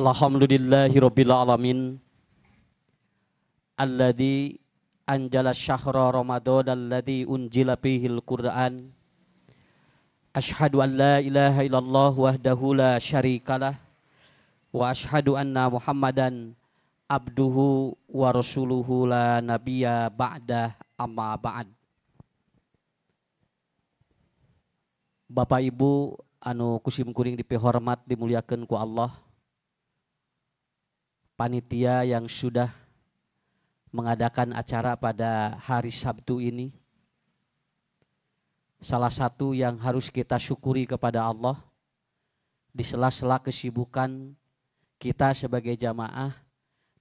Alhamdulillahirabbil alamin. Alladzi anjala syahra Ramadan alladzi unzila fihil Qur'an. Asyhadu an la ilaha illallah wahdahu la syarikalah wa asyhadu anna Muhammadan abduhu wa rasuluhu la nabiyya ba'dah amma ba'd. Bapak Ibu anu kusim kuring dipihormat dimuliakeun ku Allah. Panitia yang sudah mengadakan acara pada hari Sabtu ini, salah satu yang harus kita syukuri kepada Allah, di sela-sela kesibukan kita sebagai jamaah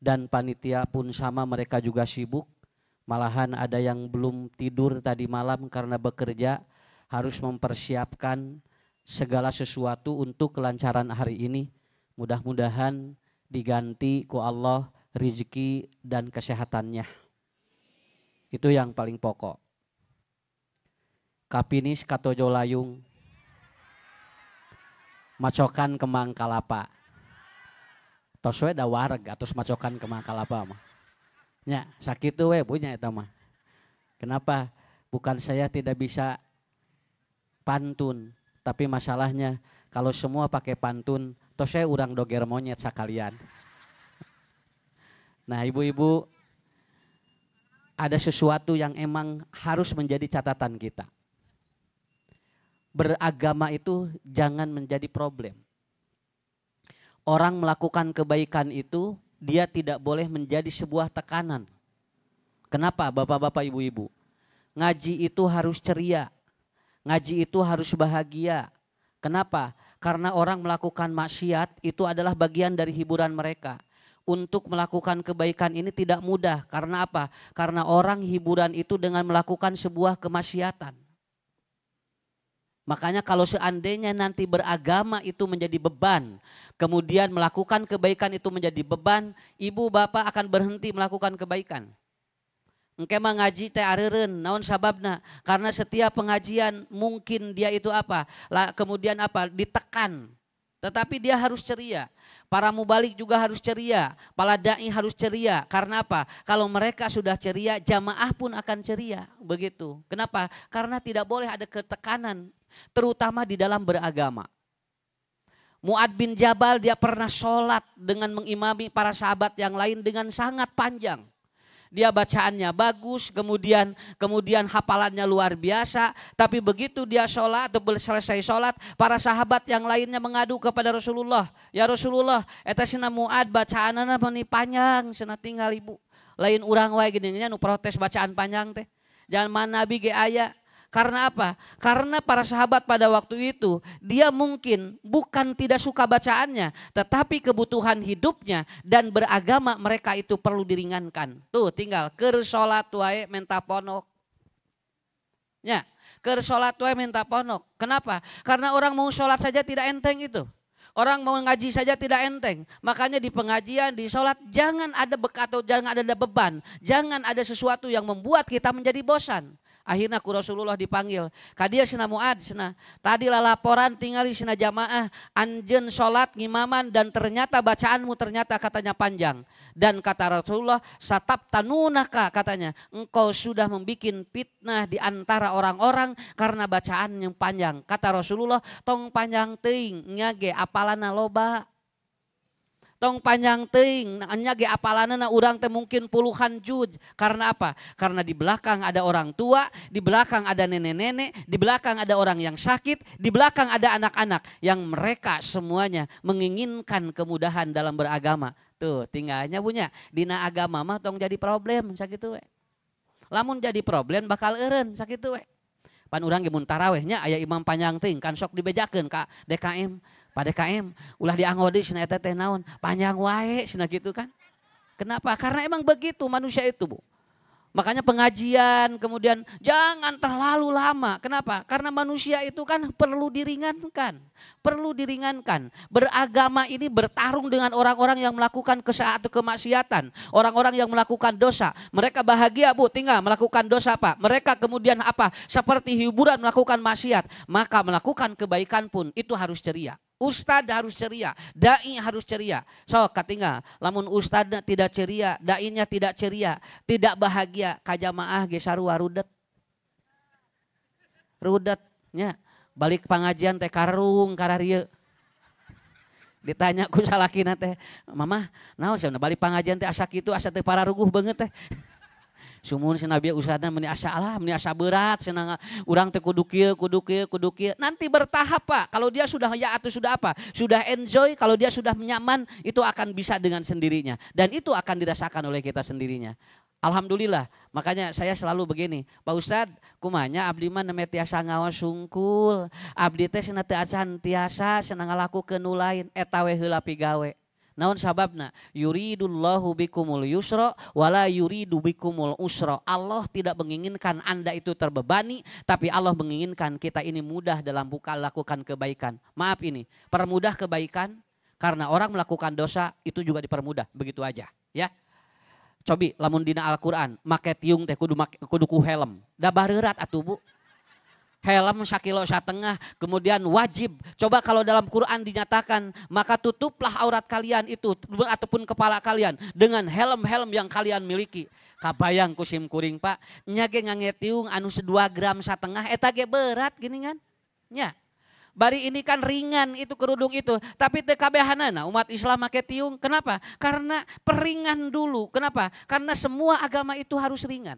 dan panitia pun sama, mereka juga sibuk. Malahan ada yang belum tidur tadi malam karena bekerja, harus mempersiapkan segala sesuatu untuk kelancaran hari ini. Mudah-mudahan diganti ku Allah rizki dan kesehatannya. Itu yang paling pokok. Kapinis katojo layung, macokan kemang kalapa. Tos we da wareg atos macokan kemang kalapa mah. Nya sakitu we punya eta mah. Kenapa? Bukan saya tidak bisa pantun, tapi masalahnya kalau semua pakai pantun, tos saya urang doger monyet sakalian. Nah, ibu-ibu, ada sesuatu yang emang harus menjadi catatan kita. Beragama itu jangan menjadi problem. Orang melakukan kebaikan itu, dia tidak boleh menjadi sebuah tekanan. Kenapa bapak-bapak, ibu-ibu? Ngaji itu harus ceria. Ngaji itu harus bahagia. Kenapa? Karena orang melakukan maksiat itu adalah bagian dari hiburan mereka. Untuk melakukan kebaikan ini tidak mudah. Karena apa? Karena orang hiburan itu dengan melakukan sebuah kemaksiatan. Makanya kalau seandainya nanti beragama itu menjadi beban, kemudian melakukan kebaikan itu menjadi beban, ibu bapak akan berhenti melakukan kebaikan. Engke mah ngaji teh areureun, naon sababna? Karena setiap pengajian mungkin dia itu apa? Kemudian apa? Ditekan. Tetapi dia harus ceria. Para mubalig juga harus ceria, para dai harus ceria. Karena apa? Kalau mereka sudah ceria, jamaah pun akan ceria, begitu. Kenapa? Karena tidak boleh ada ketekanan, terutama di dalam beragama. Mu'ad bin Jabal dia pernah sholat dengan mengimami para sahabat yang lain dengan sangat panjang. Dia bacaannya bagus, kemudian hafalannya luar biasa. Tapi begitu dia sholat atau selesai sholat, para sahabat yang lainnya mengadu kepada Rasulullah. Ya Rasulullah, eta sina Mu'ad bacaanana meni panjang, sina tinggal ibu. Lain urang wae gini nya nu protes bacaan panjang teh. Jangan mana nabi ge aya. Karena apa? Karena para sahabat pada waktu itu dia mungkin bukan tidak suka bacaannya, tetapi kebutuhan hidupnya dan beragama mereka itu perlu diringankan. Tuh tinggal keur salat wae menta ponok. Ya, keur salat wae menta ponok. Kenapa? Karena orang mau sholat saja tidak enteng itu. Orang mau ngaji saja tidak enteng. Makanya di pengajian, di sholat jangan ada bekat atau jangan ada beban. Jangan ada sesuatu yang membuat kita menjadi bosan. Akhirnya ku Rasulullah dipanggil. Kadia sina Mu'ad sina. Tadi lah laporan tinggali sina jamaah. Anjeun sholat ngimaman dan ternyata bacaanmu ternyata katanya panjang. Dan kata Rasulullah satap tanunaka katanya. Engkau sudah membikin fitnah di antara orang-orang karena bacaan yang panjang. Kata Rasulullah tong panjang teuing nya ge apalana loba. Tong panjang teuing nya ge apalanana urang teh mungkin puluhan juz. Karena apa? Karena di belakang ada orang tua, di belakang ada nenek-nenek, di belakang ada orang yang sakit, di belakang ada anak-anak yang mereka semuanya menginginkan kemudahan dalam beragama. Tuh tinggalnya punya dina agama mah tong jadi problem sakitu we. Lamun jadi problem bakal eureun sakitu we. Pan urang ge mun taraweh nya aya imam panjang teuing kan sok dibejakeun ka DKM. Pak DKM ulah dianggo deui cenah eta teh naon panjang wae cenah gitu kan. Kenapa? Karena emang begitu manusia itu, Bu. Makanya pengajian kemudian jangan terlalu lama. Kenapa? Karena manusia itu kan perlu diringankan. Perlu diringankan. Beragama ini bertarung dengan orang-orang yang melakukan atau kemaksiatan. Orang-orang yang melakukan dosa. Mereka bahagia, Bu, tinggal melakukan dosa, Pak. Mereka kemudian apa? Seperti hiburan melakukan maksiat. Maka melakukan kebaikan pun itu harus ceria. Ustad harus ceria, dai harus ceria. So katinggal, lamun ustadna tidak ceria, dainya tidak ceria, tidak bahagia, kajamaah ge sarua rudet. Rudet nya, balik pengajian teh karung kararieu. Ditanya ku salakina teh, "Mamah, naon cenah balik pengajian teh asa kitu, asa teh pararuguh beungeut teh." Sumun cenah bieu ustadna meuni asa alah, meuni asa berat cenah urang teh kudu kieu, kudu kieu, kudu kieu. Nanti bertahap, Pak. Kalau dia sudah ya atau sudah apa? Sudah enjoy, kalau dia sudah nyaman, itu akan bisa dengan sendirinya dan itu akan dirasakan oleh kita sendirinya. Alhamdulillah, makanya saya selalu begini, Pak Ustad, kumanya abdi mah nembe tiasa ngaos sungkul, abdi teh cenah teu acan tiasa cenah ngalakukeun nu lain, eta we heula pigawe. Naon sababna? Yuridullahu bikumul yusra wala yuridu bikumul usra. Allah tidak menginginkan Anda itu terbebani, tapi Allah menginginkan kita ini mudah dalam buka lakukan kebaikan. Maaf ini, permudah kebaikan karena orang melakukan dosa itu juga dipermudah, begitu aja, ya. Cobi lamun dina Al-Qur'an make tiung teh kudu make, kudu ku helm. Da bareurat atuh, Bu. Helm sakilo satengah, kemudian wajib. Coba kalau dalam Quran dinyatakan, maka tutuplah aurat kalian itu ataupun kepala kalian dengan helm-helm yang kalian miliki. Kabayang ku sim kuring, Pak, nya ge ngangge tiung anu 2 gram satengah eta ge berat gini kan? Nya. Bari ini kan ringan itu kerudung itu, tapi teu kabehanana umat Islam make tiung. Kenapa? Karena peringan dulu. Kenapa? Karena semua agama itu harus ringan.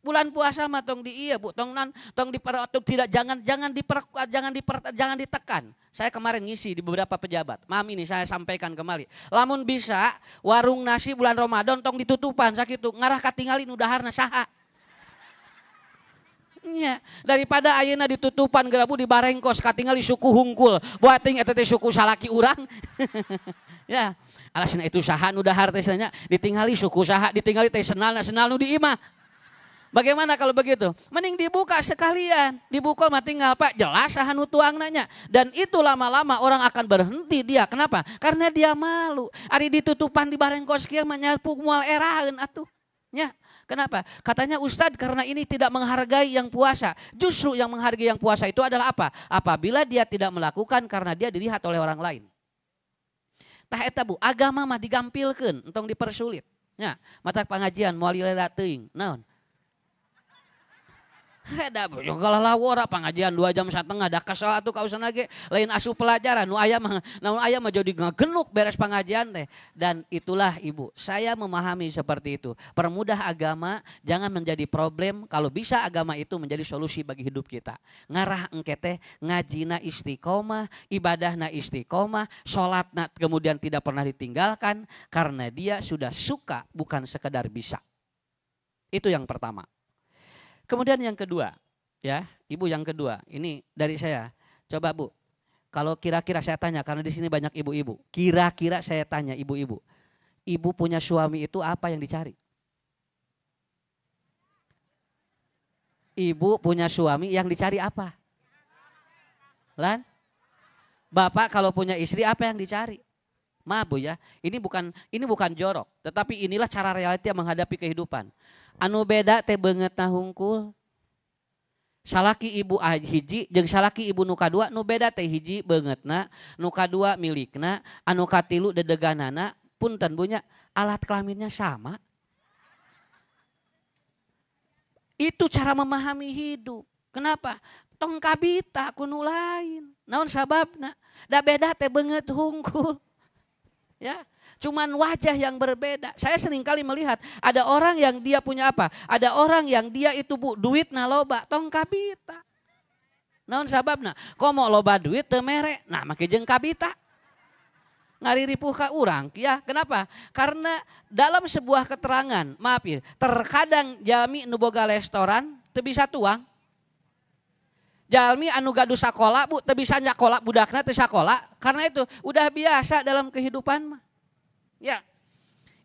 Bulan puasa mah tong di iya, Bu, tong nan tong diper, tong tidak jangan jangan diper, jangan diper, jangan ditekan. Saya kemarin ngisi di beberapa pejabat. Mam ini saya sampaikan kembali. Lamun bisa warung nasi bulan Ramadan tong ditutupan sakitu, ngarah katingali nu daharna saha. Nya, daripada ayeuna ditutupan gerabu di barengkos katingali suku hungkul. Buating eta teh suku salaki urang. Ya, alasan itu saha nu dahar teh nya ditingali suku saha, ditingali teh senalna senal nu di imah. Bagaimana kalau begitu? Mending dibuka sekalian. Dibuka mah tinggal, Pak, jelas saha nu tuang nanya. Dan itu lama-lama orang akan berhenti dia. Kenapa? Karena dia malu. Ari ditutupan di barengkos kieu mah nyapu moal eraeun atuh. Ya. Kenapa? Katanya Ustadz karena ini tidak menghargai yang puasa. Justru yang menghargai yang puasa itu adalah apa? Apabila dia tidak melakukan karena dia dilihat oleh orang lain. Tah eta, Bu, agama mah digampilkeun, entong dipersulit. Ya, mata pengajian moal lila teuing. Naon? Heda kalau lawora pengajian 2,5 jam dah kesel atuh kausan lagi lain asup pelajaran nu aya mah naon aya mah jadi ngagenuk beres pengajian teh. Dan itulah, Ibu, saya memahami seperti itu. Permudah agama jangan menjadi problem, kalau bisa agama itu menjadi solusi bagi hidup kita. Ngarah engke teh ngajina istiqomah, ibadahna istiqomah, salatna kemudian tidak pernah ditinggalkan karena dia sudah suka bukan sekedar bisa. Itu yang pertama. Kemudian yang kedua, ya, Ibu yang kedua, ini dari saya. Coba, Bu, kalau kira-kira saya tanya, karena di sini banyak ibu-ibu. Kira-kira saya tanya ibu-ibu, ibu punya suami itu apa yang dicari? Ibu punya suami yang dicari apa? Lan? Bapak kalau punya istri apa yang dicari? Maaf, Bu, ya, ini bukan jorok, tetapi inilah cara realiti yang menghadapi kehidupan. Anu beda teh beungeutna hungkul. Salaki ibu hiji jeung salaki ibu nu kadua nu beda teh hiji beungeutna, nu kadua milikna, anu katilu dedeganana, punten Bu nya, alat kelaminnya sama. Itu cara memahami hidup. Kenapa? Tong kabita ku nu lain. Naon sababna? Da beda teh beungeut hungkul. Ya, cuman wajah yang berbeda. Saya sering kali melihat ada orang yang dia punya apa? Ada orang yang dia itu, Bu, duit na loba, tong kabita. Naon sababna? Komo loba duit teu mere. Nah, make jeung kabita. Ngariripuh ka urang ya. Kenapa? Karena dalam sebuah keterangan, maaf ya, terkadang jalmi nu boga restoran teu bisa tuang. Jalmi anu gaduh sakola, Bu, teu bisa nyakola budakna teu sakola karena itu udah biasa dalam kehidupan mah. Ya.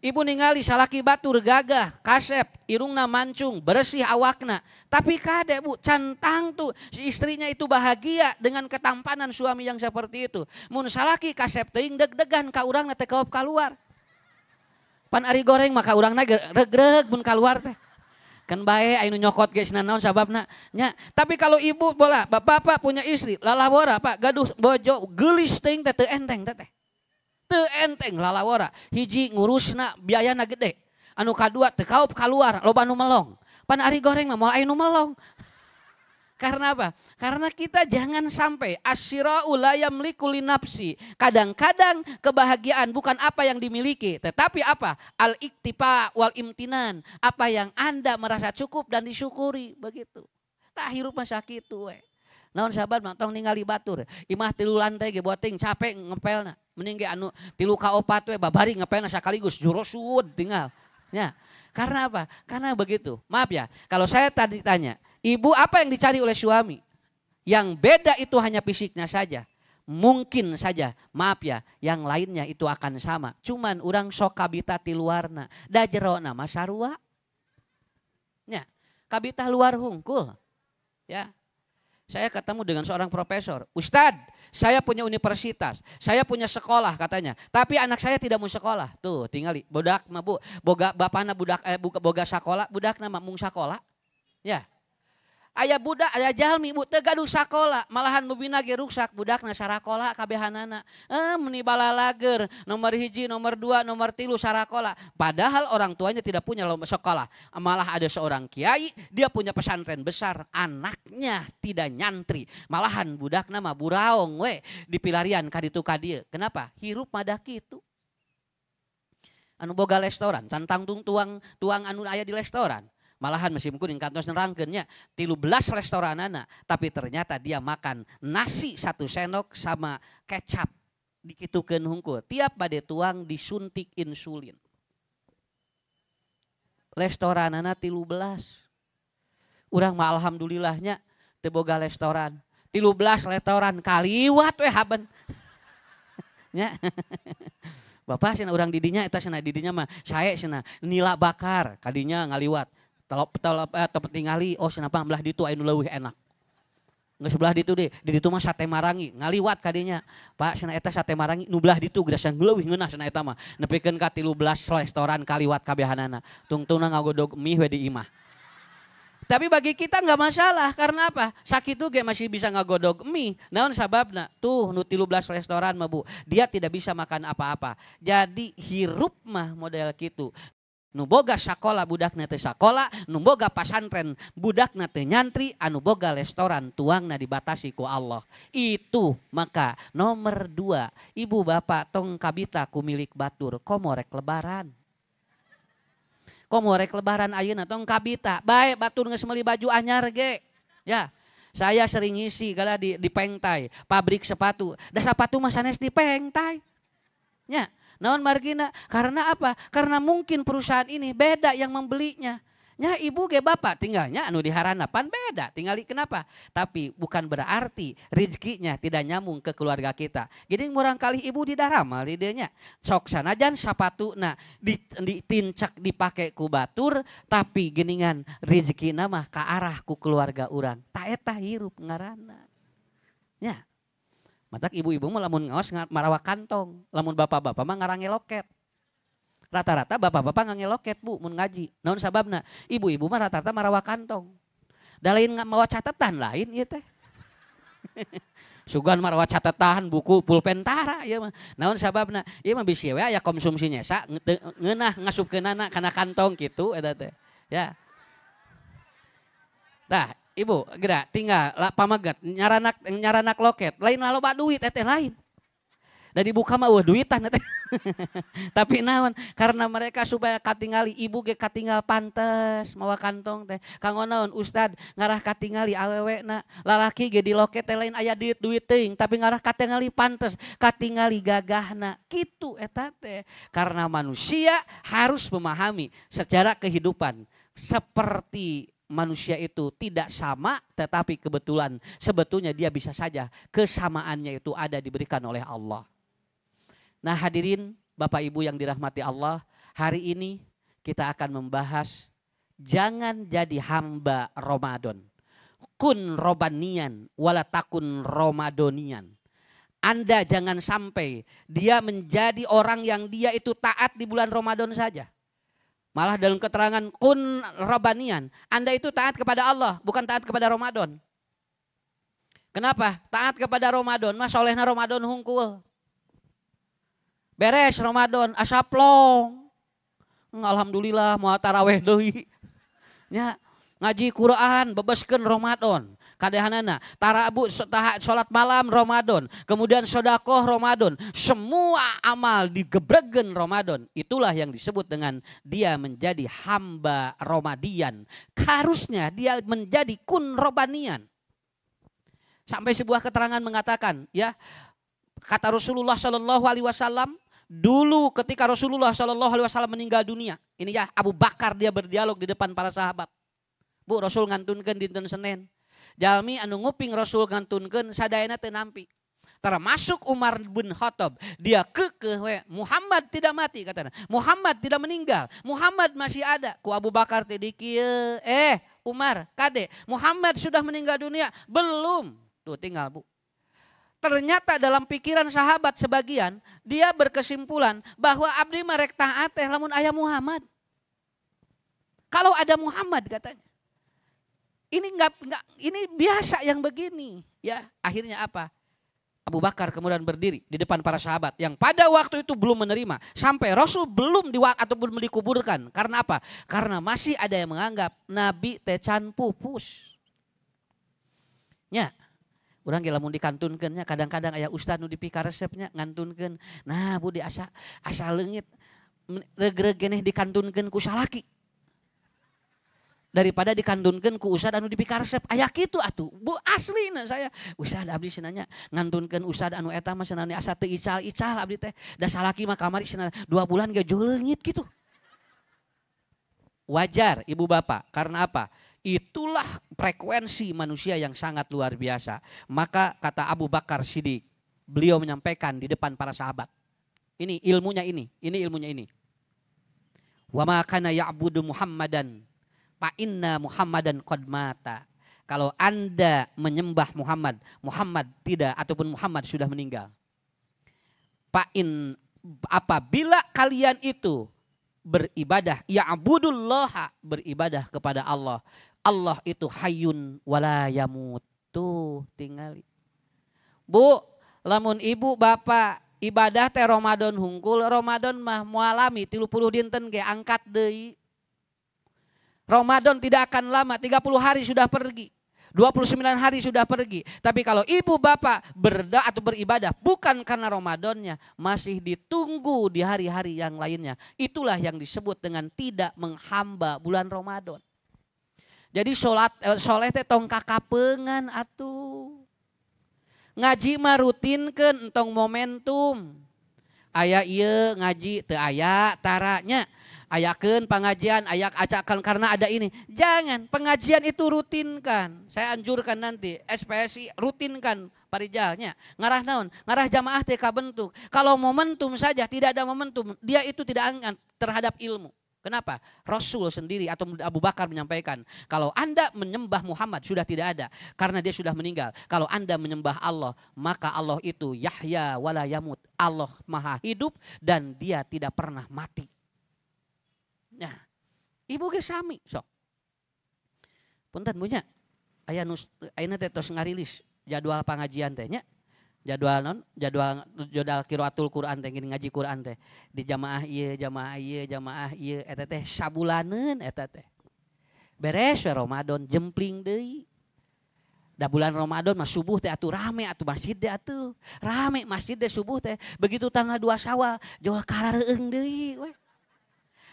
Ibu ningali salaki batur gagah, kasep, irungna mancung, bersih awakna. Tapi kade, Bu, can tangtu si istrinya itu bahagia dengan ketampanan suami yang seperti itu. Mun salaki kasep teuing deg-degan ka urangna teh kaop keluar. Pan ari goreng maka urangna regreg mun keluar teh. Kan bae anu nyokot ge cenah naon sababna nya. Tapi kalau ibu bola, bapak punya istri, lalawora Pak, gaduh bojo geulis teuing teh teu enteng teh. Teu enteng lalawora. Hiji ngurusna biayana gede. Anu kadua teu kaup kaluar, loba nu melong. Pan ari goreng mah moal aya nu melong. Karena apa? Karena kita jangan sampai asyira'u la yamliku li nafsi. Kadang-kadang kebahagiaan bukan apa yang dimiliki, tetapi apa? Al-iktifa wal imtinan. Apa yang Anda merasa cukup dan disyukuri, begitu. Tah hirup mah sakitu we. Naon sahabat mah tong ningali batur. Imah 3 lantai ge boting capek ngepelna. Mending ge anu 3 ka 4 we babari ngepelna sakaligus jurosud tinggal. Ya. Karena apa? Karena begitu. Maaf ya, kalau saya tadi tanya, ibu apa yang dicari oleh suami? Yang beda itu hanya fisiknya saja. Mungkin saja, maaf ya, yang lainnya itu akan sama. Cuman urang sok kabita ti luarna, da jerona mah sarua. Nya, kabita luar hungkul. Ya. Saya ketemu dengan seorang profesor. Ustad, saya punya universitas, saya punya sekolah katanya. Tapi anak saya tidak mau sekolah. Tuh, tinggali budak mah Bu, boga bapana budak boga sakola, budakna mah mung sakola. Ya. Aya budak, aya jalmi bu, teu gaduh sakola, malahan mubina ge ruksak, budakna sarakola kabehanana. Meni balalager, nomor 1, nomor 2, nomor 3 sarakola. Padahal orang tuanya tidak punya sekolah. Malah ada seorang kiai, dia punya pesantren besar, anaknya tidak nyantri. Malahan budakna mah buraong we di pilarian kaditu kadieu. Kenapa? Hirup madah kitu. Anu boga restoran, can tangtung tuang tuang anu aya di restoran. Malahan mesin kuning kantos nerangkeun nya 13 restoranana, tapi ternyata dia makan nasi 1 sendok sama kecap dikitukeun hungkul. Tiap bade tuang disuntik insulin. Restoranana 13. Urang mah alhamdulillahnya teu boga restoran. 13 restoran kaliwat we haben. Nya. Bapak cenah urang didinya eta cenah didinya mah sae cenah nila bakar kadinya ngaliwat. Telop telop tingali oh cenah belah ditu aya nu leuwih enak. Geus belah ditu deh, di ditu mah sate marangi ngaliwat kadinya. Pak cenah eta sate marangi nu belah ditu geus leuwih ngeunah cenah eta mah. Nepikeun ka 13 restoran kaliwat kabehanana. Tungtungna ngagodog mie we di imah. Tapi bagi kita nggak masalah, karena apa? Sakitu ge masih bisa ngagodog mie. Naon sababna? Tuh nu 13 restoran mah Bu, dia tidak bisa makan apa-apa. Jadi hirup mah model kitu. Nu boga sakola budakna teu sakola, nu boga pasantren budakna teu nyantri, anu boga restoran tuangna dibatasi ku Allah. Itu maka nomor 2, ibu bapak tong kabita ku milik batur, komo rek lebaran. Komo rek lebaran ayeuna tong kabita, bae batur geus meuli baju anyar ge. Ya, saya sering ngisi kala di Pengtai, pabrik sepatu. Da sepatu mah sanes di Pengtai. Nya. Naon margina? Karena apa? Karena mungkin perusahaan ini beda yang membelinya. Nya ibu ge bapak tinggalnya anu diharanapan beda. Tinggali kenapa? Tapi bukan berarti rezekinya tidak nyambung ke keluarga kita. Jadi murang kali ibu di daramal idenya. Sok sanajan sapatuna ditincak dipake ku batur, tapi geningan rezekina mah ka arah ku keluarga urang. Ta eta hirup ngaranna. Nya. Matak ibu-ibu mah lamun ngaos marawa kantong, lamun bapak-bapak mah ngarange loket. Rata-rata bapak-bapak ngange loket Bu mun ngaji. Naon sababna? Ibu-ibu mah rata-rata marawa kantong. Da lain mawa catatan lain ieu teh. Sugan marawa catatan buku pulpen tara ieu mah. Naon sababna? Ieu mah bisi we aya konsumsi nyesa ngeunah ngasupkeunana kana kantong kitu eta teh. Ya. Tah, ibu geura tinggal pameget nyaranak loket, lain loba duit eteh lain. Da dibuka mah eueuh duitan eteh. Tapi naon? Karena mereka supaya katingali ibu ge katingal pantes mawa kantong teh. Kanggo naon ustad ngarah katingali awewena, lalaki ge di loket teh lain aya duit teuing, tapi ngarah katingali pantes, katingali gagahna. Kitu eta teh. Karena manusia harus memahami secara kehidupan seperti manusia itu tidak sama, tetapi kebetulan sebetulnya dia bisa saja kesamaannya itu ada diberikan oleh Allah. Nah hadirin Bapak Ibu yang dirahmati Allah, hari ini kita akan membahas jangan jadi hamba Ramadan. Kun robanian wala takun Ramadonian. Anda jangan sampai dia menjadi orang yang dia itu taat di bulan Ramadan saja. Malah dalam keterangan kun robanian, Anda itu taat kepada Allah, bukan taat kepada Ramadan. Kenapa? Taat kepada Ramadan, mah solehna Ramadan hungkul. Beres Ramadan, asa plong. Alhamdulillah moal taraweh deui. Nya, ngaji Quran bebeskeun Ramadan. Kadehanana tarabu salat malam Ramadan, kemudian sodakoh Ramadan, semua amal digebregen Ramadan. Itulah yang disebut dengan dia menjadi hamba Ramadian. Harusnya dia menjadi kun robanian. Sampai sebuah keterangan mengatakan, ya, kata Rasulullah Shallallahu Alaihi Wasallam dulu ketika Rasulullah Shallallahu Alaihi Wasallam meninggal dunia, ini ya Abu Bakar dia berdialog di depan para sahabat. Bu, Rasul ngantunkeun dinten Senin. Jalmi anu nguping Rasul ngantunkeun sadayana teu nampi. Termasuk Umar bin Khattab, dia kekeh we, Muhammad tidak mati katanya. Muhammad tidak meninggal, Muhammad masih ada. Ku Abu Bakar teh dikieu, Umar, kade, Muhammad sudah meninggal dunia, belum. Tuh tinggal Bu. Ternyata dalam pikiran sahabat sebagian, dia berkesimpulan bahwa abdi mah rek taat teh lamun aya Muhammad. Kalau ada Muhammad katanya. Ini enggak, ini biasa yang begini, ya. Akhirnya apa? Abu Bakar kemudian berdiri di depan para sahabat yang pada waktu itu belum menerima sampai Rasul belum diwak atau belum dikuburkan. Karena apa? Karena masih ada yang menganggap Nabi teh can pupus. Nya, urang ge lamun dikantunkeun nya kadang-kadang aya ustad nu dipikaresepnya ngantunkeun. Nah, Bu di asa asa leungit regreg geneh dikantunkeun ku salaki daripada dikantunkeun ku ustad anu dipikaresep. Aya kitu atuh. Bu aslina saya ustad abdi cenah ngantunkeun ustad anu eta mah cenah asa teu ical-ical abdi teh. Da salaki mah kamari cenah 2 bulan ge leungit kitu. Wajar ibu bapak, karena apa? Itulah frekuensi manusia yang sangat luar biasa. Maka kata Abu Bakar Siddiq, beliau menyampaikan di depan para sahabat. Ini ilmunya ini ilmunya ini. Wa ma kana ya'budu Muhammadan fa inna Muhammadan qad mata. Kalau Anda menyembah Muhammad, Muhammad tidak ataupun Muhammad sudah meninggal. Fa in, apabila kalian itu beribadah, ya'budullah, beribadah kepada Allah. Allah itu hayyun wala yamut. Tuh tingali. Bu, lamun ibu bapak ibadah teh Ramadan hungkul, Ramadan mah mualami 30 dinten ge angkat deui. Ramadan tidak akan lama, 30 hari sudah pergi. 29 hari sudah pergi. Tapi kalau ibu bapak berdoa atau beribadah bukan karena Ramadannya, masih ditunggu di hari-hari yang lainnya. Itulah yang disebut dengan tidak menghamba bulan Ramadan. Jadi sholat soleh teh tong kakapeungan atuh. Ngaji mah rutinkeun entong momentum. Aya ieu ngaji teu aya taranya. Ayakeun pengajian, ayak acakan karena ada ini. Jangan, pengajian itu rutinkan. Saya anjurkan nanti SPSI rutinkan parijalnya. Ngarah naon? Ngarah jamaah teh kabentuk. Kalau momentum saja tidak ada momentum, dia itu tidak angkat terhadap ilmu. Kenapa? Rasul sendiri atau Abu Bakar menyampaikan, kalau Anda menyembah Muhammad sudah tidak ada karena dia sudah meninggal. Kalau Anda menyembah Allah, maka Allah itu Yahya wala yamut. Allah maha hidup dan dia tidak pernah mati. Nah, ibu ge sami sok. Punten punya. Aya nu ayeuna teh tos ngarilis jadwal pengajian teh nya. Jadwal non, jadwal jadwal qiraatul Quran teh ngaji Quran teh di jamaah ieu, jamaah ieu, jamaah ieu eta teh sabulaneun eta teh. Beres we Ramadan jempling deui. Da bulan Ramadan mah subuh teh atuh rame atuh masjid teh atuh. Rame masjid teh subuh teh. Begitu tanggal 2 Syawal jol karareung deui we.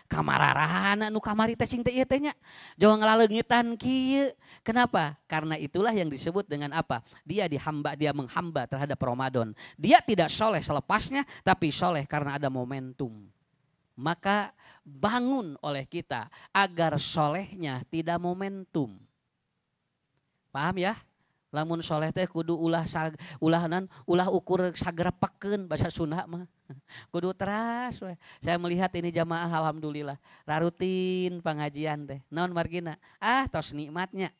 Kamararahana nu kamari teh sing teh ieu teh nya. Jauh ngalaleungitan kieu. Kenapa? Karena itulah yang disebut dengan apa? Dia dihamba, dia menghamba terhadap Ramadan. Dia tidak soleh selepasnya, tapi soleh karena ada momentum. Maka bangun oleh kita agar solehnya tidak momentum. Paham ya? Lamun soleh teh kudu ulah ulahanan, ulah ukur sagrepekeun bahasa Sunda mah. Kudu teras we. Saya melihat ini jamaah alhamdulillah rarutin pengajian teh. Naon margina? Ah tos nikmatnya.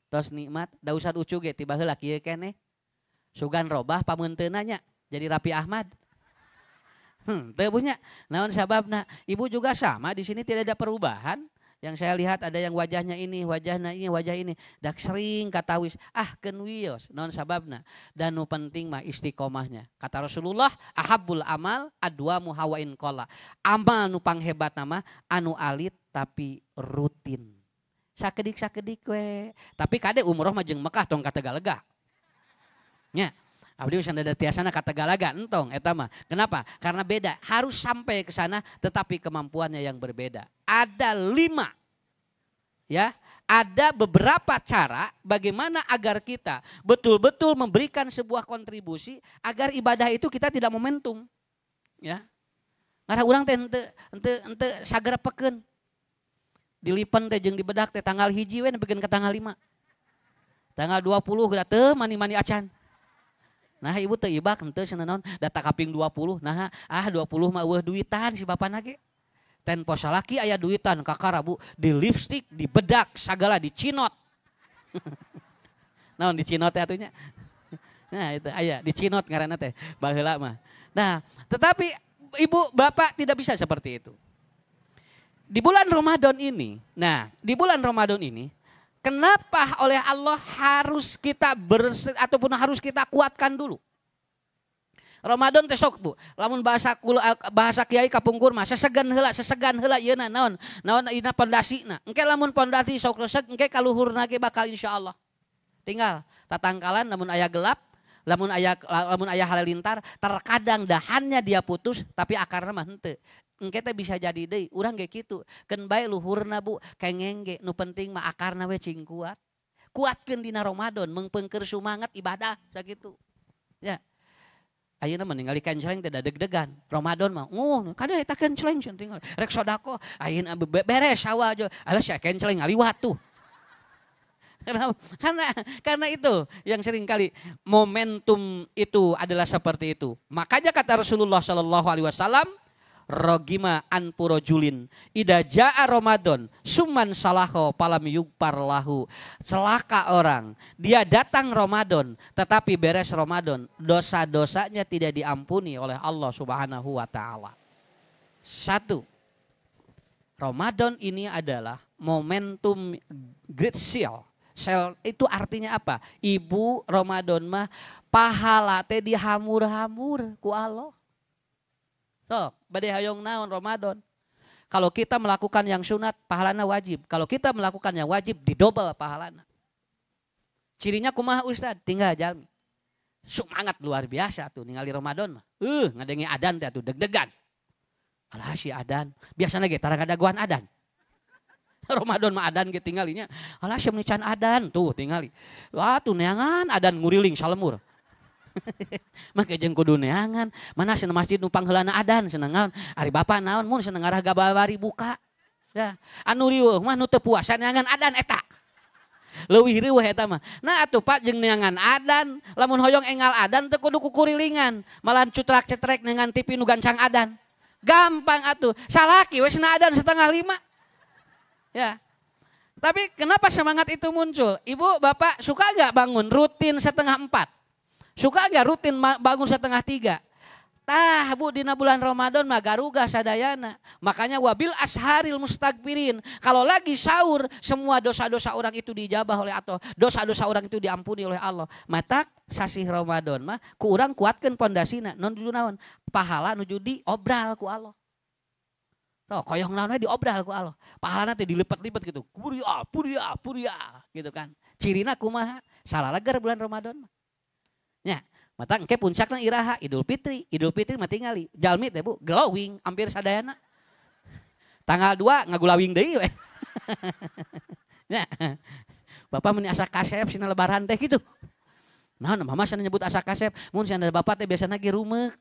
Tos nikmat da usad ucu ge tiba heula kieu keneh. Sugan robah pameunteuna nya jadi Rapi Ahmad. Teu punya. Naon sababna? Ibu juga sama di sini tidak ada perubahan. Yang saya lihat ada yang wajahnya ini, wajahnya ini, wajah ini. Dak sering katawis, ah keun wios, naon sababna? Dan nu penting mah istiqomahnya. Kata Rasulullah, ahabbul amal adwamu hawain qala. Amal nu panghebat nama anu alit tapi rutin. Sakedik-sakedik we. Tapi kade umroh mah jeung Mekah tong kategalega. Nya. Abdi wis ada tiasana kategalaga entong eta mah. Kenapa? Karena beda, harus sampai ke sana tetapi kemampuannya yang berbeda. Ada 5. Ya, ada beberapa cara bagaimana agar kita betul-betul memberikan sebuah kontribusi agar ibadah itu kita tidak momentum. Ya. Karena urang teh henteu sagrepekeun. Dilipen teh jeung dibedak teh tanggal 1 we nepikeun ka tanggal 5. Tanggal 20 geura teu mani-mani acan. Nah ibu teu ibak henteu cenah naon data kaping 20 nah ah 20 mah eueuh duitan si bapana ge. Ten pos salaki aya duitan kakara bu di lipstik, di bedak, sagala dicinot. Naon dicinot teh atunya? Nah itu aya dicinot ngaranna teh baheula mah. Nah, tetapi ibu bapak tidak bisa seperti itu. Di bulan Ramadan ini, nah di bulan Ramadan ini kenapa oleh Allah harus kita ataupun harus kita kuatkan dulu? Ramadan teh sok bu, lamun bahasa kiai kapungkur mah sesegan heula yeuna naon? Naon ina pondasina. Engke lamun pondasi sok reseg engke kaluhurna ge bakal insyaallah. Tinggal tatangkalan lamun aya gelap, lamun aya halilintar, terkadang dahannya dia putus tapi akarna mah henteu. Engke teh bisa jadi deui, urang ge kitu. Keun bae luhurna bu, kengeng ge nu penting mah akarna we cing kuat. Kuatkeun dina Ramadan, meungpeungkeun sumangat ibadah sakitu. Ya. Ayeuna mah ningali kenceleng teh deg-degan. Ramadan mah kade eta kenceleng cenah tinggal. Rek sodako ayeuna beres sawah aja. Alah sia kenceleng ngaliwat tuh. Karena itu yang seringkali momentum itu adalah seperti itu. Makanya kata Rasulullah Shallallahu Alaihi Wasallam, rogima an purojulin ida jaa Ramadan suman salaho palam yugpar lahu. Celaka orang, dia datang Ramadan tetapi beres Ramadan dosa-dosanya tidak diampuni oleh Allah Subhanahu wa taala. 1. Ramadan ini adalah momentum great seal. Sel itu artinya apa? Ibu Ramadan mah pahala teh dihamur-hamur ku Allah. Sok, bade hayong naon Ramadan. Kalau kita melakukan yang sunat, pahalana wajib. Kalau kita melakukan yang wajib, didobel pahalana. Cirinya kumaha Ustad? Tinggal jalmi. Semangat luar biasa tuh ningali Ramadan mah. Ngadengi adan teh atuh deg-degan. Alah si adan, biasana ge tara ngadaguan adan. Ramadan mah adan ge tinggalinya. Alah si can adan tuh tingali. Wah tuh neangan adan nguriling salemur. Make jeung kudu neangan, mana cenah masjid nu pangheulana adan cenah naon. Ari bapak naon mun cenah ngarah gabawari buka. Ya, anu riweuh mah nu teu puasa neangan adan eta. Leuwih riweuh eta mah. Nah atuh Pak jeung neangan adan, lamun hoyong engal adan teu kudu kukurilingan, malahan cutrak-cetrek neangan TV nu gancang adan. Gampang atuh, salaki we cenah adan 4:30. Ya. Tapi kenapa semangat itu muncul? Ibu, bapak suka gak bangun rutin 3:30? Suka gak rutin bangun 2:30? Tah bu dina bulan Ramadan mah garuga sadayana. Makanya wabil asharil mustagfirin. Kalau lagi sahur semua dosa-dosa orang itu dijabah oleh atau dosa-dosa orang itu diampuni oleh Allah. Matak sasih Ramadan mah ku urang kuatkeun pondasina nuju naon? Pahala nuju diobral ku Allah. Tuh, koyong naon we diobral ku Allah. Pahalana teh dilipet-lipet gitu. Puria, puria, puria gitu kan. Cirina kumaha? Salah legar bulan Ramadan mah. Nya, mata engke puncakna iraha Idul Fitri. Idul Fitri mah tingali jalmi teh Bu, glowing hampir sadayana. Tanggal 2 ngagulawing deui we. Nya. Bapak meni asa kasep sina lebaran teh gitu. Nah, mama sana nyebut asa kasep, mun sana bapak teh biasana ge rumeuk.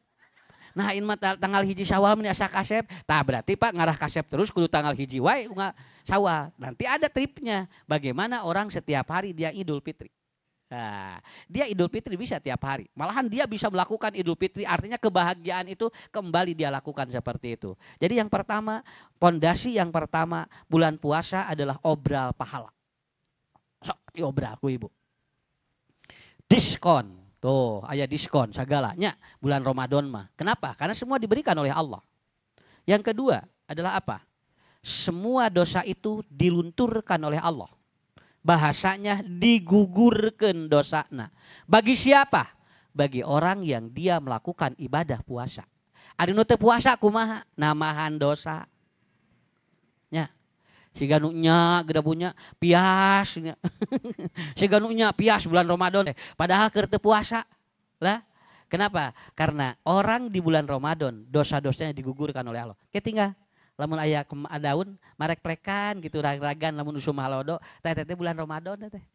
Nah, in mah tanggal 1 Syawal meni asa kasep. Tah berarti Pak ngarah kasep terus kudu tanggal 1 wae Syawal. Nanti ada tripnya. Bagaimana orang setiap hari dia Idul Fitri. Nah, dia Idul Fitri bisa tiap hari. Malahan dia bisa melakukan Idul Fitri, artinya kebahagiaan itu kembali dia lakukan seperti itu. Jadi yang pertama, pondasi yang pertama bulan puasa adalah obral pahala. Sok diobral ku ibu. Diskon. Tuh, aya diskon segalanya bulan Ramadan mah. Kenapa? Karena semua diberikan oleh Allah. Yang kedua adalah apa? Semua dosa itu dilunturkan oleh Allah. Bahasanya digugurkan dosana. Bagi siapa? Bagi orang yang dia melakukan ibadah puasa. Ari nu teu puasa kumaha? Namahan dosa. Nya. Siga nu nya gedabunya pias nya. Siga nu nya pias bulan Ramadan padahal keur teu puasa. Lah, kenapa? Karena orang di bulan Ramadan dosa-dosanya digugurkan oleh Allah. Ke tinggal lamun aya daun marek plekan gitu rag-ragan lamun usum halodo teh teh bulan Ramadan teh.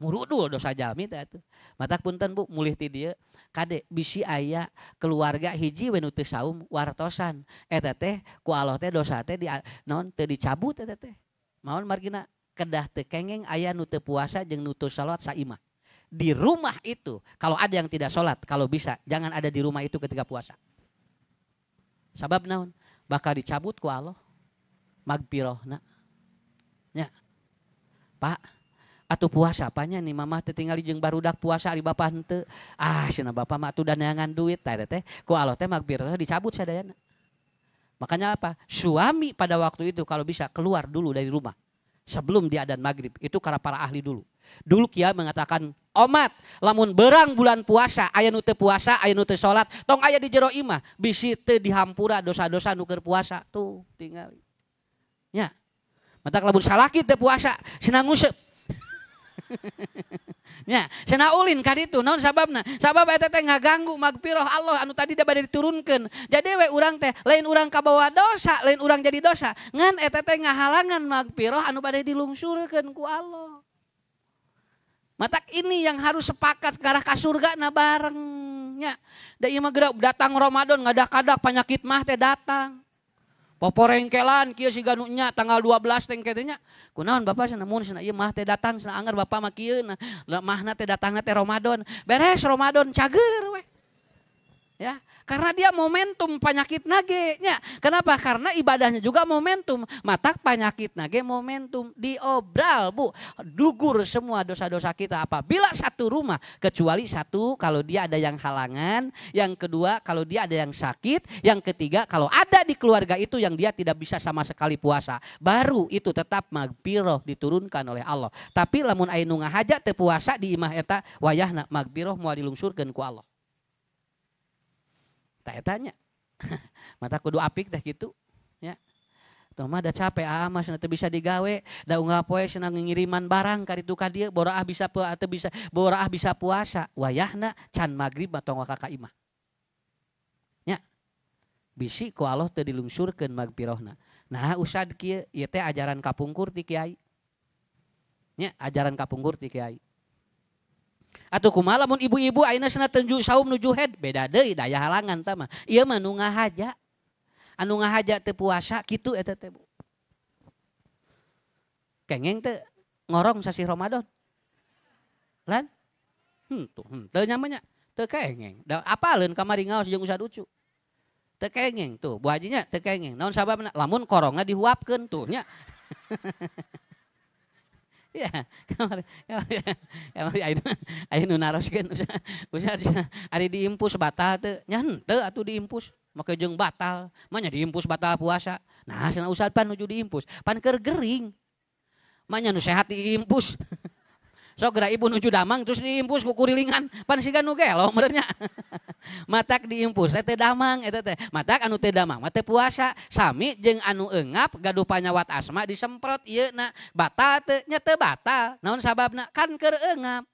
Murudul dosa jalmi teh atuh. Matak punten Bu, mulih ti dieu kade bisi aya keluarga hiji we nu teu saum wartosan. Eta teh ku Allah teh dosa teh di naon teu dicabut eta teh. Maon margina kedah teu kengeng aya nu teu puasa jeung nu teu salat saimah. Di rumah itu kalau ada yang tidak salat, kalau bisa jangan ada di rumah itu ketika puasa. Sabab naon? Bakal dicabut ku Allah magpirohna. Nya. Pak, atuh puasa apanya nih mamah teh tingali jeung barudak puasa ari bapak henteu. Ah cenah bapak mah atuh daneangan duit teh teh ku Allah teh magpirah dicabut sadayana. Makanya apa? Suami pada waktu itu kalau bisa keluar dulu dari rumah sebelum dia adzan maghrib. Itu karena para ahli dulu. Dulu kiai mengatakan omat lamun berang bulan puasa aya nu teu puasa aya nu teu salat tong aya di jero imah bisi teu dihampura dosa-dosa nu keur puasa tuh tingali. Nya. Matak lamun salaki teu puasa cenah nguseup. Nya, cenah ulin ka ditu naon sababna? Sabab eta teh ngaganggu magfirah Allah anu tadi da bade diturunkeun. Jadi we urang teh lain urang kabawa dosa, lain urang jadi dosa. Ngan eta teh ngahalangan magfirah anu bade dilungsurkeun ku Allah. Matak ini yang harus sepakat ke arah ka surga na bareng nya. Da ieu mah geura datang Ramadan ngadak-kadak penyakit mah teh datang. Poporengkelan kieu siga nu nya tanggal 12 teh kitu nya. Kunaon bapak cenah mun cenah ieu mah teh datang cenah anggar bapak mah kieu nah mahna teh datangna teh Ramadan. Beres Ramadan cager weh. Ya, karena dia momentum penyakit nage nya. Kenapa? Karena ibadahnya juga momentum. Matak penyakit nage momentum diobral, Bu. Dugur semua dosa-dosa kita apabila satu rumah kecuali satu kalau dia ada yang halangan, yang kedua kalau dia ada yang sakit, yang ketiga kalau ada di keluarga itu yang dia tidak bisa sama sekali puasa. Baru itu tetap magfirah diturunkan oleh Allah. Tapi lamun aya nu ngahaja teu puasa di imah eta wayahna magfirah moal dilungsurkeun ku Allah. Tanya mata kudu apik teh gitu ya. Tuh mah da capek ah mah cenah teu bisa digawe, da unggal poe cenah ngiriman barang ka ditu ka dieu boraah bisa ateu bisa boraah bisa puasa. Wayahna can magrib mah tong ka imah. Nya. Bisi ku Allah teu dilungsurkeun magfirahna. Nah usad kieu ieu teh ajaran kapungkur ti kiai. Nya ajaran kapungkur ti kiai. Atuh kumaha lamun ibu-ibu ayeuna cenah teu saum nuju head beda deui daya halangan tah mah. Ieu mah nu ngahaja. Anu ngahaja teu puasa kitu eta teh Bu. Kengeng teh ngorong sasih Ramadan. Lan? Tuh henteu nya mah nya. Teu kengeng. Da apaleun kamari ngaos jeung Ustad Ucu. Teu kengeng tuh Bu Haji nya teu kengeng. Naon sababna? Lamun korongna dihuapkeun tuh nya. Ya, kamari aya nu naroskeun Ustaz ari diimpus batal teu? Nya henteu atuh diimpus, make jeung batal. Mah nya diimpus batal puasa. Nah, cenah Ustaz pan nuju diimpus, pan keur gering. Mah nya nu sehat diimpus. Sok geura ibu nuju damang terus diimpus ku kurilingan, pan siga nu gelo meureun nya. Matak diimpus teh teu damang eta teh. Matak anu teu damang mah teu puasa, sami jeung anu eungap gaduh panyawat asma disemprot ieu na batal teu nya teu batal. Naon sababna? Kan keur eungap.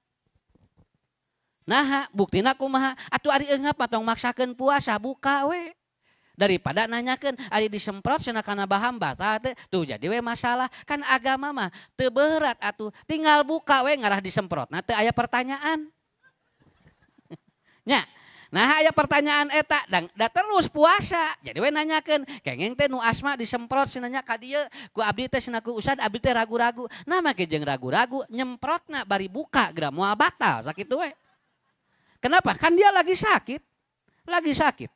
Naha buktina kumaha? Atuh ari eungap mah tong maksakeun puasa buka we. Daripada nanyakeun ari disemprot cenah kana baham batal teu tuh jadi we masalah. Kan agama mah teu berat atuh tinggal buka we ngarah disemprot nah teu aya pertanyaan. Nya. Nah aya pertanyaan eta da terus puasa jadi we nanyakeun kengeng teh nu asma disemprot cenah nya ka dieu ku abdi teh cenah ku ustad abdi teh ragu-ragu. Nah make jeung ragu-ragu nyemprotna bari buka geura moal batal sakitu we. Kenapa? Kan dia lagi sakit. Lagi sakit.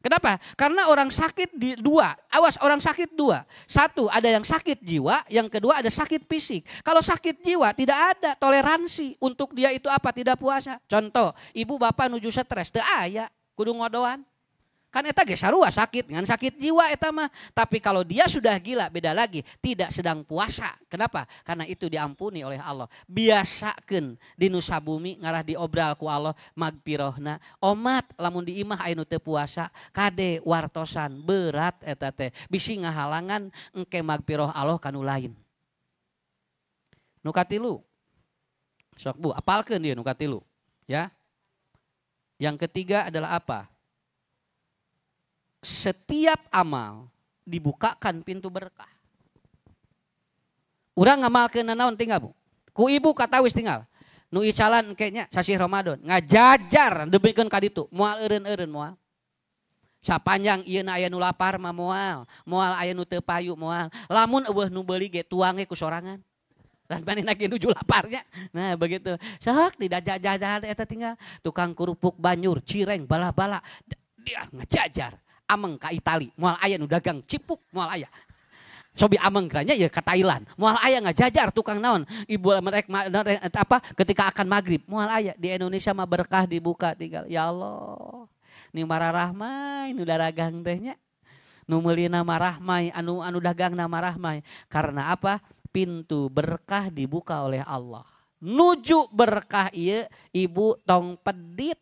Kenapa? Karena orang sakit di dua. Awas, orang sakit dua. Satu, ada yang sakit jiwa, yang kedua ada sakit fisik. Kalau sakit jiwa tidak ada toleransi untuk dia itu apa? Tidak puasa. Contoh, ibu bapak nuju stres, teu aya, kudu ngodoan. Kan eta ge sarua sakit, ngan sakit jiwa eta mah. Tapi kalau dia sudah gila beda lagi, tidak sedang puasa. Kenapa? Karena itu diampuni oleh Allah. Biasakeun di nusa bumi ngarah diobral ku Allah magpirohna. Omat lamun di imah aya nu teu puasa, kade wartosan berat eta teh. Bisi ngahalangan engke magpiroh Allah kanu lain. Nu katilu. Sok Bu, apalkeun ieu nu katilu, ya. Yang ketiga adalah apa? Setiap amal dibukakan pintu berkah. Urang ngamalkeun naon tinggal Bu? Ku ibu katawis tinggal. Nu icalan kayaknya sasih Ramadan ngajajar debikeun ka ditu, moal eureun-eureun moal. Sapanjang ieu na aya nu lapar mah moal, moal aya nu teu payu moal. Lamun eueuh nu beuli ge tuange ku sorangan. Dan manehna ge nuju laparnya. Nah begitu. Sok tidak jajar eta tinggal tukang kerupuk banjur, cireng, bala-bala dia ngajajar. Ameng ka Itali, moal aya nu dagang cipuk, moal aya. Sobi ameng keranya ya ke Thailand, moal aya ngajajar tukang naon. Ibu mereka apa ketika akan maghrib, moal aya di Indonesia mah berkah dibuka tinggal. Ya Allah, ni mararahmai nu daragang teh nya. Nu meulina marahmai, anu dagangna marahmai. Karena apa? Pintu berkah dibuka oleh Allah. Nuju berkah ieu ibu tong pedit.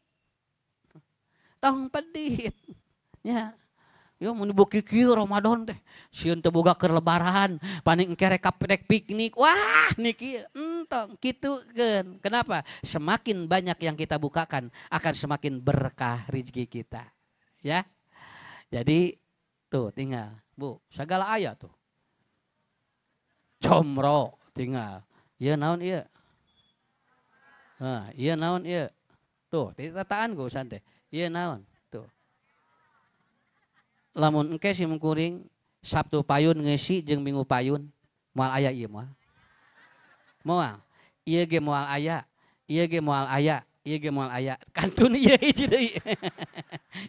Tong pedit. Ya. Yo mun dibuki kieu Ramadan teh sieun teu boga keur lebaran, paling engke rek piknik. Wah, niki entong kitukeun. Kenapa? Semakin banyak yang kita bukakan akan semakin berkah rezeki kita. Ya. Jadi tuh tinggal, Bu, segala aya tuh. Comro tinggal. Ieu naon ieu? Nah, ieu naon ieu? Tuh, ditataan ku usan teh. Ieu naon? Lamun engke si mungkuring Sabtu payun ngeusi jeung Minggu payun moal aya ieu moal. Moal. Ieu ge moal aya, ieu ge moal aya, ieu ge moal aya. Kantun ieu hiji deui.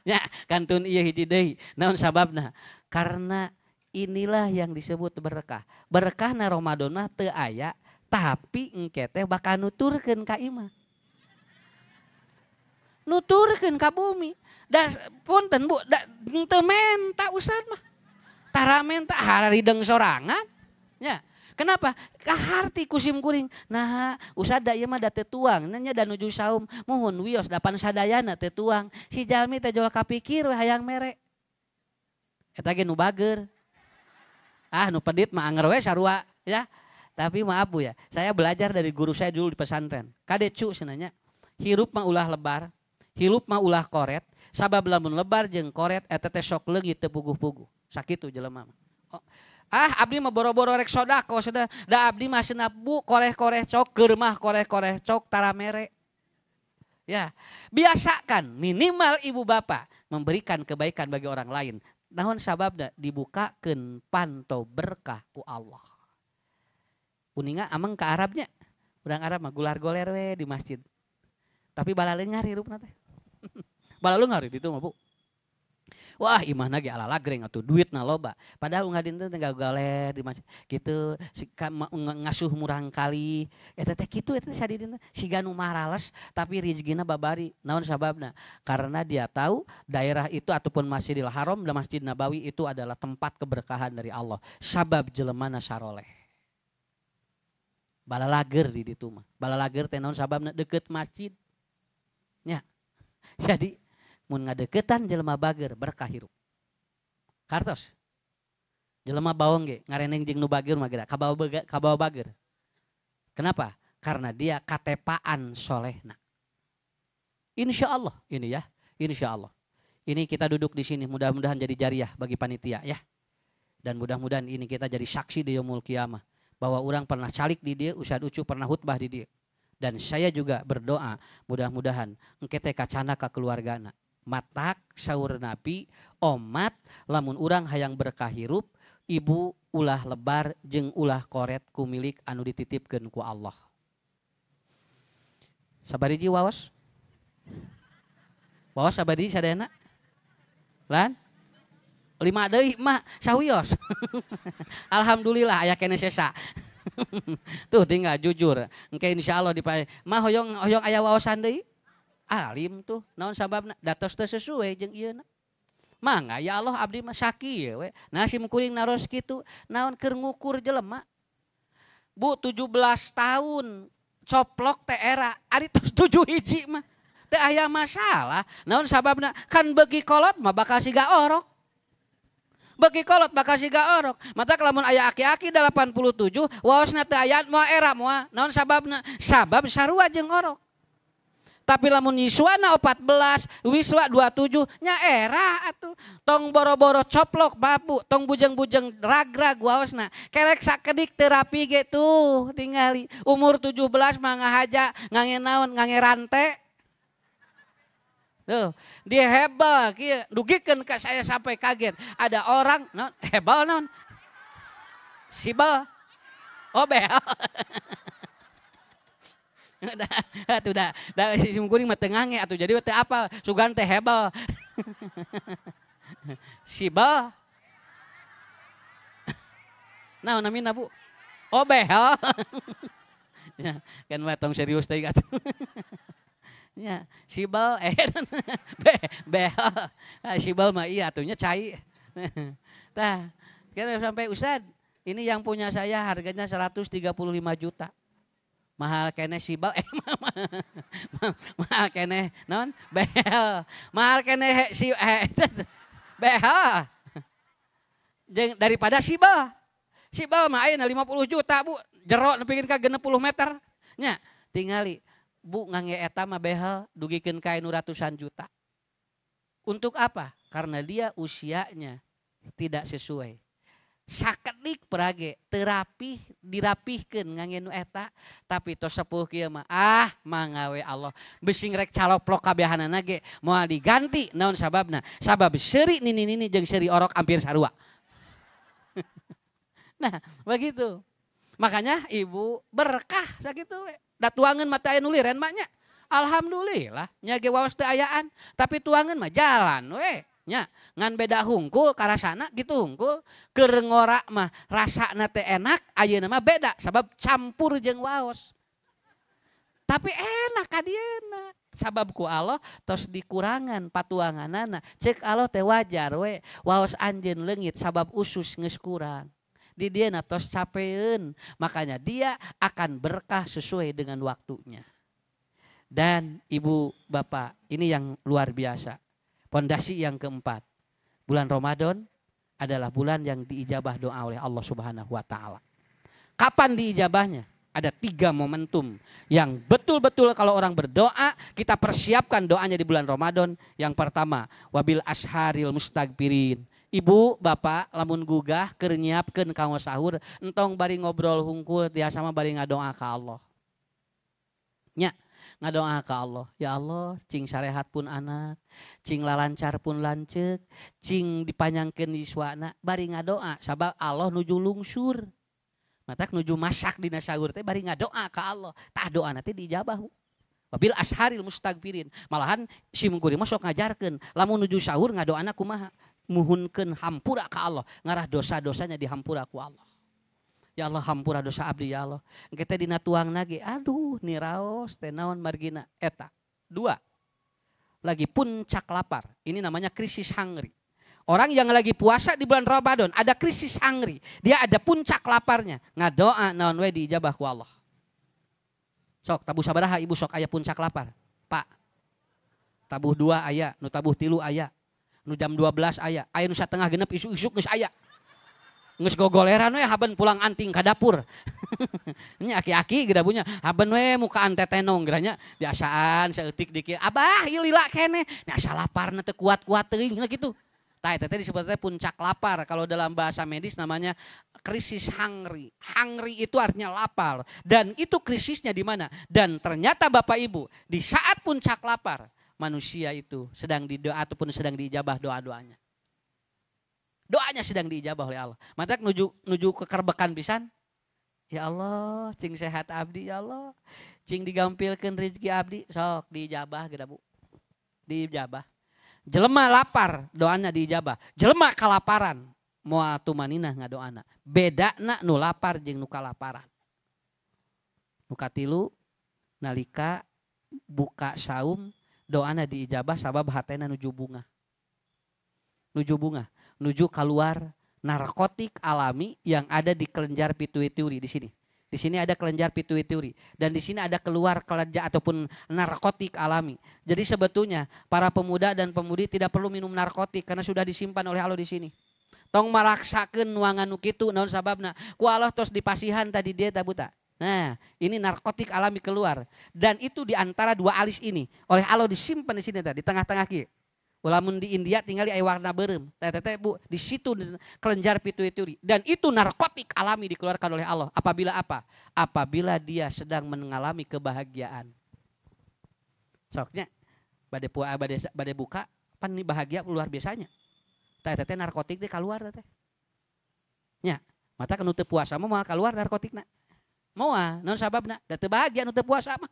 Nya, kantun ieu hiji deui. Naon sababna? Karena inilah yang disebut berkah. Berkahna Ramadan mah teu aya, tapi engke teh bakal nuturkeun ka imah. Nuturkeun ka bumi. Da punten Bu, da teu menta ustad mah. Tara menta harideng sorangan. Ya. Kenapa? Kaharti ku sim kuring. Nah, ustad da ieu mah da teu tuang, nya da nuju saum. Muhun wios dapan sadayana teu tuang. Si jalmi teh jol kapikir we hayang mere. Eta ge nu bager. Ah, nu pedit mah anger we sarua ya. Tapi maaf Bu ya, saya belajar dari guru saya dulu di pesantren. Kade cu cenah, hirup mah ulah lebar. Hirup mah ulah koret, sabab lamun lebar jeung koret eta teh sok leungit teu puguh-puguh. Sakitu jelema mah. Oh. Ah abdi mah boro-boro rek sodako cenah. Da abdi mah cenah Bu koreh-koreh cok, keur mah koreh-koreh cok tara mere. Ya, biasakan minimal ibu bapak memberikan kebaikan bagi orang lain. Naon sababna dibukakeun panto berkah ku Allah. Uninga ameng ka Arabnya. Urang Arab mah gular goler we di masjid. Tapi balaleungar hirupna teh. Balaleungar di ditu mah Bu. Wah imahna ge ala lagreng atuh duitna loba. Padahal unggal dinten teh galer di masjid kitu ngasuh murang kali. Eta teh kitu eta teh sadidinten siga nu marales tapi rezekina babari. Naon sababna? Karena dia tahu daerah itu ataupun Masjidil Haram dan Masjid Nabawi itu adalah tempat keberkahan dari Allah. Sabab jelemana saroleh. Balalager di ditu mah. Balalager teh naon sababna deukeut masjid. Ya. Jadi mun ngadeukeutan jelema bager berkah hirup. Kartos. Jelema bawong ge ngareneng jeung nu bager mah geura kabawa bager. Kenapa? Karena dia katepaan solehna. Insya Allah ini ya, insya Allah. Ini kita duduk di sini mudah-mudahan jadi jariah bagi panitia ya. Dan mudah-mudahan ini kita jadi saksi di yaumul kiamah bahwa orang pernah calik di dia, Ustaz Ucu pernah khutbah di dia. Dan saya juga berdoa mudah-mudahan engke teh kacana ka keluargana. Matak saur Nabi omat lamun urang hayang berkah hirup ibu ulah lebar jeung ulah koret ku milik anu dititipkeun ku Allah. Sabariji waos? Waos sabariji sadayana? Lan 5 deui mah sawios. Alhamdulillah aya keneh sesa. Tuh tinggal jujur. Engke insyaallah dipae. Mah hoyong hoyong aya waosan deui. Alim tuh naon sababna da tos teu sesuai jeung ieu na. Mangga ya Allah abdi mah sakieu we. Nah sim kuring naros kitu naon keur ngukur jelema. Bu 17 tahun coplok teh era ari tos 7 hiji mah. Teu aya masalah. Naon sababna kan beuki kolot mah bakal siga orok. Beuki kolot bakal siga orok. Matak lamun aya aki-aki 87 waosna teu aya moal era moal. Naon sababna? Sabab sarua jeung orok. Tapi lamun yuswana 14, wiswa 27 nya era atuh. Tong boro-boro coplok babu, tong bujeng-bujeng rag-rag waosna. Kerek sakedik terapi ge tuh tingali. Umur 17 mah ngahaja, ngange naon, ngange rante. Tuh, dia hebel kieu, dugikeun ka saya sampai kaget. Ada orang naon hebel naon? Sibel. Oh behel. Atuh da sim kuring mah teu ngange atuh jadi teu apal sugan teh hebel. Sibel. Naon namina Bu? Oh behel. Ya, kan mah tong serius teh atuh. Ya, sibel behel. Sibel mah iya atuhnya cai. Tah, kira sampai Ustad, ini yang punya saya harganya 135 juta. Mahal keneh sibel mahal keneh non behel. Mahal keneh si behel. Jeung daripada sibel. Sibel mah ayeuna 50 juta Bu, jero nepikeun ka 60 meter. Nya, tingali Bu ngangge eta mah behel dugikeun ka anu ratusan juta. Untuk apa? Karena dia usianya tidak sesuai. Sakedik perage terapih dirapihkeun ngangge nu eta tapi tos sepuh kieu mah ah mangawe Allah besing rek caloplok kabehanana ge moal diganti naon sababna? Sabab seuri nini-nini jeung seuri orok hampir sarua. Nah, begitu. Makanya ibu berkah sakitu we. Da tuangeun mah teu aya nu liren mah nya. Alhamdulillah nya ge waos teu ayaan, tapi tuangeun mah jalan we. Nya, ngan beda hungkul karasana gitu hungkul. Keur ngora mah rasana teh enak, ayeuna mah beda sabab campur jeung waos. Tapi enak kadieuna. Sabab ku Allah tos dikurangan patuanganana. Cek Allah teh wajar we, waos anjeun leungit sabab usus geus kurang. Di dieuna tos capeun, makanya dia akan berkah sesuai dengan waktunya. Dan ibu bapak, ini yang luar biasa. Pondasi yang keempat, bulan Ramadan adalah bulan yang diijabah doa oleh Allah Subhanahu wa taala. Kapan diijabahnya? Ada 3 momentum yang betul-betul kalau orang berdoa, kita persiapkan doanya di bulan Ramadan. Yang pertama, wabil asharil mustagfirin. Ibu, bapak, lamun gugah keur nyiapkeun kanggo sahur, entong bari ngobrol hungkul tiasa mah bari ngadoa ka Allah. Nya, ngadoa ka Allah, ya Allah, cing sarehat pun anak, cing lalancar pun lanceuk, cing dipanjangkeun yuswana, bari ngadoa sabab Allah nuju lungsur. Matak nuju masak dina sahur teh bari ngadoa ka Allah. Tah doana teh diijabah. Wabil asharil mustagfirin. Malahan sim kuring mah sok ngajarkeun, lamun nuju sahur ngadoana kumaha? Muhunkeun hampura ka Allah, ngarah dosa-dosanya dihampura ku Allah. Ya Allah hampura dosa abdi ya Allah. Engke teh dina tuangna ge aduh niraos teh naon margina eta. 2. Lagi puncak lapar. Ini namanya krisis hungry. Orang yang lagi puasa di bulan Ramadan ada krisis hungry. Dia ada puncak laparnya. Ngadoa naon we diijabah ku Allah. Sok tabuh sabaraha ibu sok aya puncak lapar. Pak. Tabuh 2 aya, nu tabuh 3 aya. Nu jam 12 aya, aya nu satengah genep isuk-isuk geus aya. Geus gogoleran we haben pulang anting ka dapur. Ini aki-aki gedabunya haben we mukaan tetenong geranya diasaan saeutik dikit. Abah ieu lila keneh. Nya asa laparna teu kuat-kuat teuing kitu. Tah eta teh disebut teh puncak lapar. Kalau dalam bahasa medis namanya krisis hungry. Hungry itu artinya lapar. Dan itu krisisnya di mana? Dan ternyata Bapak Ibu, di saat puncak lapar, manusia itu sedang didoa ataupun sedang diijabah doa-doanya. Doanya sedang diijabah oleh Allah. Matak nuju kekerbekan pisan. Ya Allah, cing sehat abdi ya Allah. Cing digampilkeun rezeki abdi, sok diijabah geura Bu. Diijabah. Jelema lapar doana diijabah. Jelema kalaparan moal tumaninah ngadoana. Bedana nu lapar jeung nu kalaparan. Nu katilu nalika buka saum doana diijabah sabab hatena nuju bunga. Nuju bunga, nuju keluar narkotik alami yang ada di kelenjar pituitari di sini. Di sini ada kelenjar pituitari dan di sini ada keluar kelenjar ataupun narkotik alami. Jadi sebetulnya para pemuda dan pemudi tidak perlu minum narkotik karena sudah disimpan oleh Allah di sini. Tong maraksakeun nuangan nu kitu naon sababna? Ku Allah tos dipasihan tadi dia tabuta. Nah, ini narkotik alami keluar dan itu di antara dua alis ini oleh Allah disimpan di sini tadi di tengah-tengah kieu. Lamun di India tinggal di warna beureum. Teh Bu, di situ kelenjar pituitari dan itu narkotik alami dikeluarkan oleh Allah. Apabila apa? Apabila dia sedang mengalami kebahagiaan. Soknya bade bade buka pan ini bahagia luar biasanya. Teh teh narkotik teh keluar teh. Nya, mata nu teu puasa mah moal keluar narkotikna. Moal, naon sababna? Da teu bahagia nu teu puasa mah.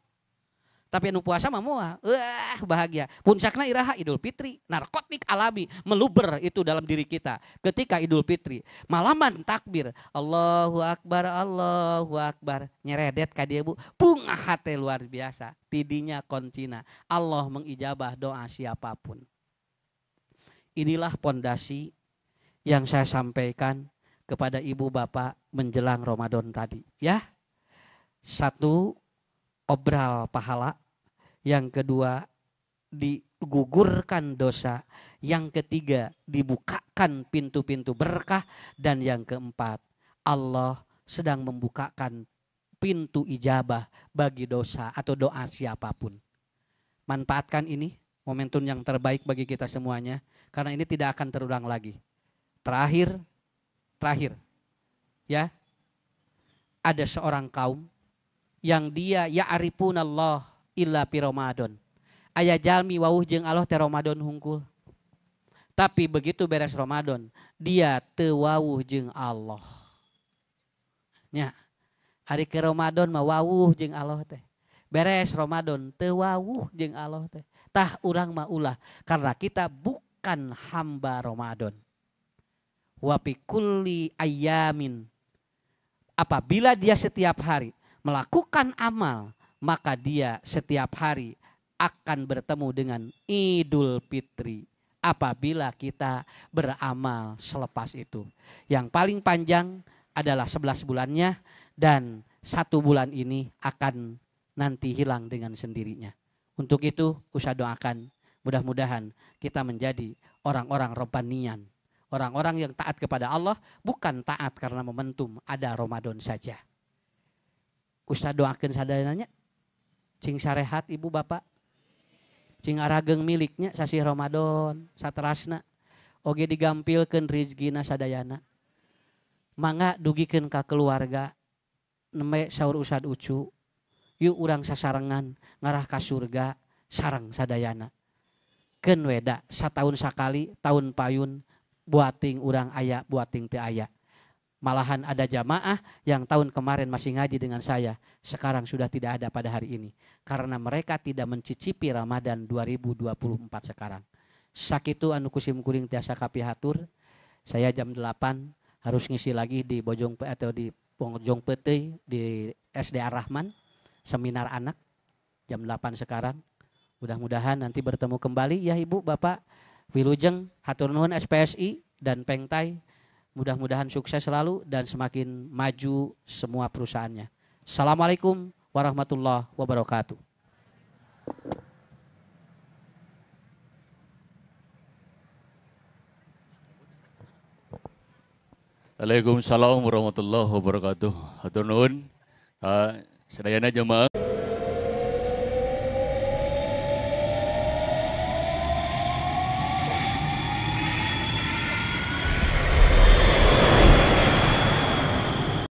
Tapi anu puasa mah moal, wah bahagia. Puncakna iraha Idul Fitri, narkotik alami meluber itu dalam diri kita. Ketika Idul Fitri, malaman takbir, Allahu Akbar, Allahu Akbar, nyeredet ka dieu Bu, bungah hate luar biasa. Tidinya koncina, Allah mengijabah doa siapapun. Inilah pondasi yang saya sampaikan kepada ibu bapak menjelang Ramadan tadi, ya. Satu, obral pahala, yang kedua digugurkan dosa, yang ketiga dibukakan pintu-pintu berkah, dan yang keempat Allah sedang membukakan pintu ijabah bagi dosa atau doa siapapun. Manfaatkan ini momentum yang terbaik bagi kita semuanya, karena ini tidak akan terulang lagi. Terakhir, ya, ada seorang kaum yang dia ya'rifunallah illa fi Ramadan. Aya jalmi wawuh jeung Allah teh Ramadan hungkul. Tapi begitu beres Ramadan, dia teu wawuh jeung Allah. Nya, hari ke Ramadan mah wawuh jeung Allah teh. Beres Ramadan teu wawuh jeung Allah teh. Tah urang mah ulah karena kita bukan hamba Ramadan. Wa fi kulli ayyamin. Apabila dia setiap hari melakukan amal, maka dia setiap hari akan bertemu dengan Idul Fitri. Apabila kita beramal selepas itu. Yang paling panjang adalah 11 bulannya dan 1 bulan ini akan nanti hilang dengan sendirinya. Untuk itu usah doakan mudah-mudahan kita menjadi orang-orang robbanian. Orang-orang yang taat kepada Allah, bukan taat karena momentum ada Ramadan saja. Ustaz doakan sadananya, cing sarehat ibu bapak, cing arageng miliknya sasih Ramadan, saterasna, oge digampilkeun rizkina sadayana, mangga dugikeun ka keluarga, nembe saur Ustad Ucu, yuk urang sasarengan ngarah ka surga sareng sadayana, keun weda sataun sakali tahun payun buating urang aya buating teu aya. Malahan ada jamaah yang tahun kemarin masih ngaji dengan saya, sekarang sudah tidak ada pada hari ini. Karena mereka tidak mencicipi Ramadan 2024 sekarang. Sakitu anu kusim kuring tiasa kapihatur. Saya jam 8 harus ngisi lagi di Bojong atau di Bojong Peuteuy di SD Ar-Rahman, seminar anak jam 8 sekarang. Mudah-mudahan nanti bertemu kembali ya Ibu, Bapak. Wilujeng, hatur nuhun SPSI dan Pengtai. Mudah-mudahan sukses selalu dan semakin maju semua perusahaannya. Assalamualaikum warahmatullahi wabarakatuh. Waalaikumsalam warahmatullahi wabarakatuh. Hatur nuhun. Sadayana jemaah.